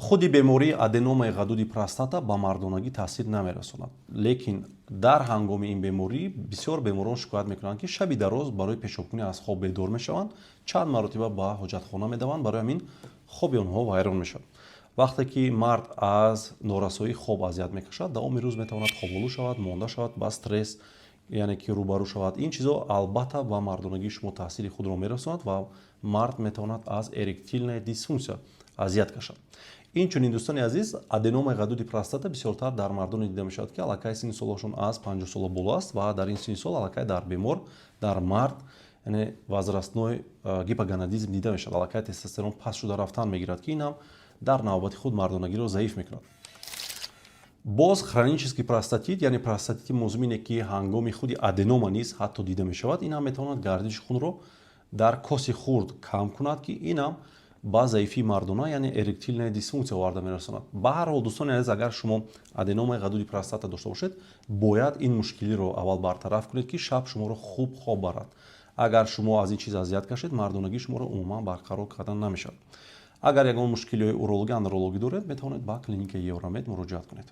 Худи бемории аденомаи ғадуди простата ба мардонагӣ таъсир намерасонад, лекин дар ҳангоми ин беморӣ бисёр беморон шикоят мекунанд, ки шаби дароз барои пешобкунӣ аз хоб бедор мешаванд, чанд маротиба ба ҳоҷатхона медаванд, барои ҳамин хоби онҳо вайрон мешавад. Вақте ки мард аз норасоии хоб азият мекашад, давоми рӯз метавонад хоболӯ шавад, монда шавад, ба стресс, яъне ки рӯбарӯ шавад. Ин чизо албатта ба мардонагии шумо таъсири худро мерасонад ва мард метавонад аз эректильная дисфунксия азият кашад. Инчунин, дӯстони азиз, аденомаи ғадуди простата бисёртар дар мардоне дида мешавад, ки аллакай синни солашон аз 50 сола боло аст ва дар ин синни сол аллакай дар бемор, дар мард, яъне возрастной гипогонадизм дида мешавад, аллакай тестостерон паст шуда рафтан мегирад, ки ин ҳам дар навбати худ мардонагиро заиф мекунад. Боз хронический простатит, яъне простатити музмине, ки ҳангоми худи аденома низ ҳатто дида мешавад, ин ҳам метавонад гардиши хунро дар коси хурд кам кунад, ки ин ҳам ба заифии мардона, яъне эректильная дисфунксия оварда мерасонад. Ба ҳар ҳол, дӯстони азиз, агар шумо аденомаи ғадуди простата дошта бошед, бояд ин мушкилиро аввал бартараф кунед, ки шаб шуморо хуб хоб барад. Агар шумо аз ин чиз азият кашед, мардонагии шуморо умуман барқарор кардан намешавад. Агар ягон мушкилиҳои урологӣ, андрологӣ доред, метавонед ба клиникаи Евромед муроҷиат кунед.